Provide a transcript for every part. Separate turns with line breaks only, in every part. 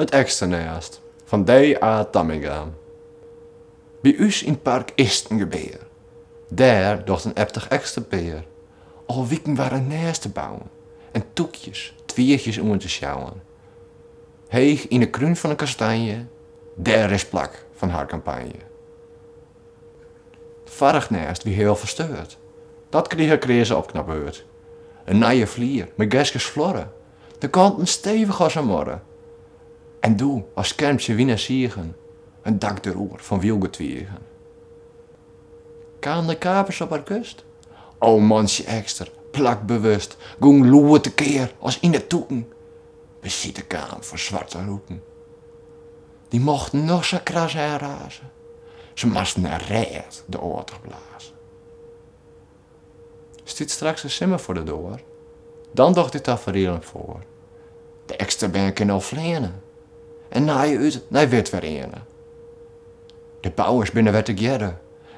It Eksternêst fan DA. Tamminga. By ús yn 't park is 't in gebear. Dêr docht in eftich eksterpear al wiken war in nêst te bouwen en tûkjes, twiichjes oan te sjouwen. Heech yn 'e krún fan in kastanje, dêr is plak fan har kampanje. It foarich nêst wie heal fersteurd. Dat krige kreaze opknapbeurt. In nije flier mei gerskes fluorre, de kanten stevich as in muorre. En doe, as skerm tsjin wyn en sigen, in dak deroer fan wylgetwigen. Kamen de kapers op har kust? O mantsje ekster, plakbewust, gong lûd tekear as yn 'e tûken. Besite kaam fan swarte roeken. Dy mochten noch sa krasse en raze, se moasten in rêd de oarter blaze. Stiet straks de simmer foar de doar, dan docht dy taferielen foar. De eksterbern kinne al fleane en naaie út nei wit wêr earne. De bouwers binne wer tegearre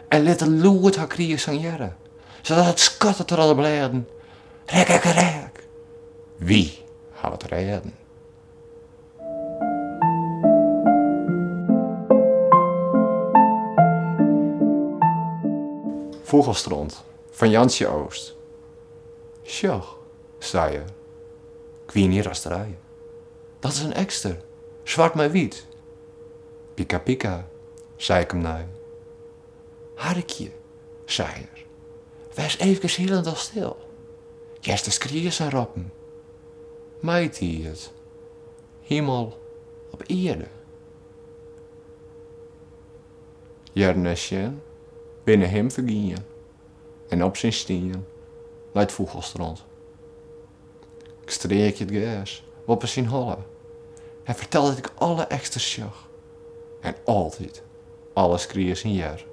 en litte lûd har kriichsang hearre, sadat it skattet troch de blêden, Rek, rek, rek, wy hawwe it rêden. Fûgelstront fan Jantsje Oost. Sjoch, sei er, 'k wie yn rasterij. Dat is in ekster, swart mei wyt. Pika pika, sei ik him nei. Harkje, sei er, wês eefkes hielendal stil. Hearst de skriezen roppen. Maitiid, himel op ierde. Hearren en sjen binne him fergien en op syn stien leit fûgelstront. Ik streakje it gers boppe syn holle en fertel dat ik alle eksters sjoch en altyd alle skriezen hear.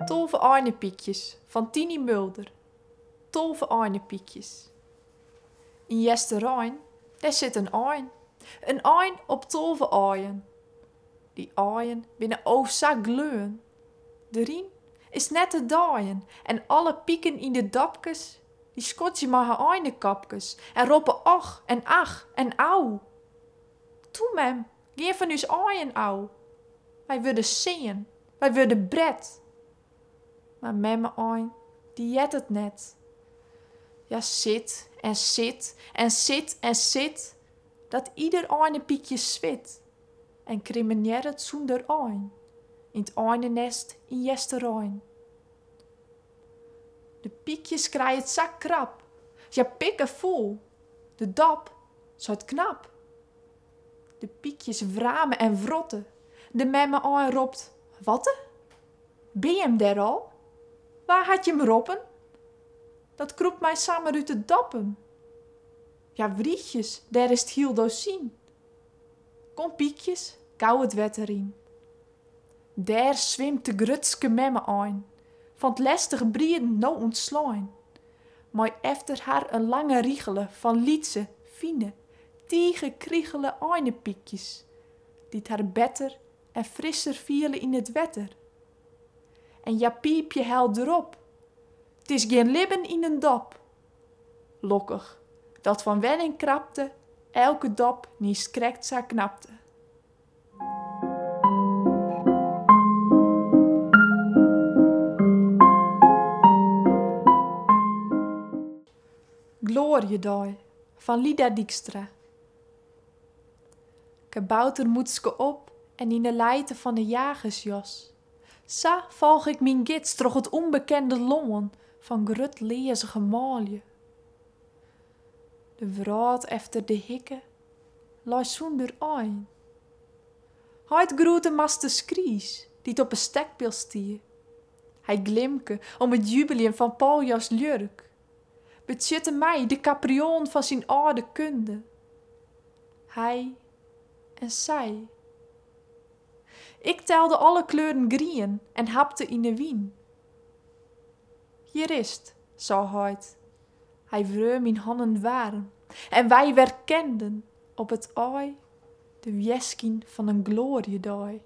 12 einepykjes fan Tiny Mulder 12 einepykjes. Yn Easterein, dêr sit in ein. In ein op 12 aaien. Dy aaien binne o sa gleon. Deryn is net te daaien en alle piken yn de dopkes, dy skodzje mei har einekopkes en roppe och en ach en au. Toe mem, gean fan ús aaien ôf. Wy wurde sean, wy wurde bret. Mar memme-ein, dy heart it net. Hja sit en sit en sit en sit, dat ieder einepykje swit en krimmenearret sûnder ein yn 't einenest yn Easterein. De pykjes krije it sa krap, hja pikke fûl, de dop seit knap. De pykjes wrame en wrotte, de memme-ein ropt, Watte? Bin jim dêr al? Wa hat jim roppen? Dat krûpt my samar út de doppen. Ja wrychjes, dêr is 't hiel dosyn. Kom pykjes, gau it wetter yn. Dêr swimt de grutske memme-ein, fan 't lestich brieden no ûntslein. Mei efter har in lange rigele fan lytse, fine, tige krigele einepykjes, dy't har better en frisser fiele yn it wetter. En hja piipje helderop, 't is gjin libben yn in dop. Lokkich dat fan wenningkrapte elke dop niist krekt sa knapte. Gloarjedei fan Lida Dykstra. Kaboutermûtske op en yn 'e lijte fan 'e jagersjas. Sa folge ik myn gids troch it ûnbekende lân fan grutleazige manlju. De wrâld efter de hikke lei sûnder ein. Heit groete master Skries, dy't op 'e stekpeal stie. Hy glimke om it jubeljen fan Paljas ljurk. Betsjutte my de kaprioalen fan syn âlde kunde. Hy en sy. Ik telde alle kleuren grien en hapte yn 'e wyn. Hjir is 't, sei heit. Hy wreau myn hannen waarm en wy werkenden op it aai de wjerskyn fan in gloarjedei.